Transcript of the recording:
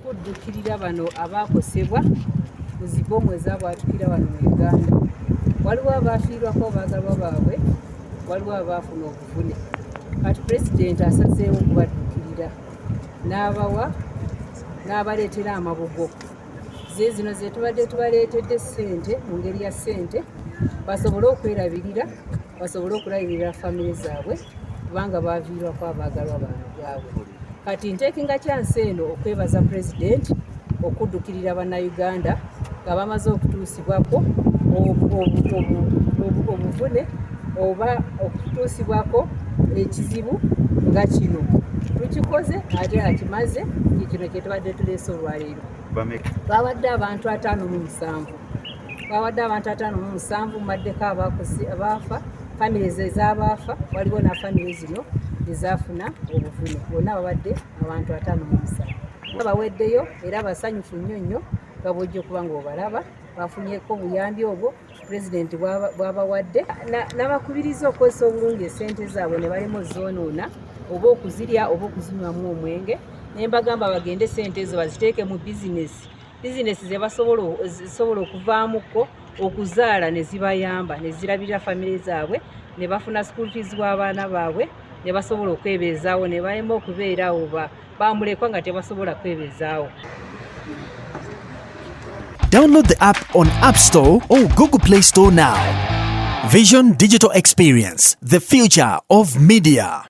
Kuddukirira bano abaakosebwa mu zibomu ezabwatukira wano mu Uganda. Waliwo abaafiirwako abaagalwa baabwe, waliwo abaafuna obuvune. Kati Pulezidenti asazeewo okubaddukirira n'abawa n'abaleetera amabugo. Ze zino ze tubadde tubaleetedde ssente mu ngeri ya ssente basobole okwerabirira, basobole okulabirira famire zaabwe kubanga baaviirwako abaagalwa baabwe. Kati nteekinga kyansi eno okwebaza Pulezidenti okuddukirira Bannayuganda nga bamaze okutuusibwako obuvune oba okutuusibwako ekizibu nga kino tukikoze ate akimaze kino kyetubadde tuleese olwaleero. Bawadde abantu 57, bawadde abantu 57, mubaddeko abaafa, families ez'abaafa, waliwo na famire zino ezafuna obuvune, bonna babadde abantu 57 baweddeyo era basanyufu nnyo nnyo nga bwojja okuba nga obalaba bafunyeko obuyambi obwo Pulezidenti bwabawadde. N'abakubiriza okukozesa obulungi esente zaabwe ne balema ozoonoona oba okuzirya oba okuzinywamu omwenge, ne mbagamba bagende sente ezo baziteeke mu bizinesi, bizinesi ze basobola okuvaamuko okuzaala ne zibayamba ne zirabirira famire zaabwe ne bafuna school fees w'abaana baabwe ne basobola okwebeezaawo ne balema okubeerawo bamulekwa nga tebasobola kwebeezaawo. Download the app on App Store or Google Play Store now. Vision Digital Experience, the future of media.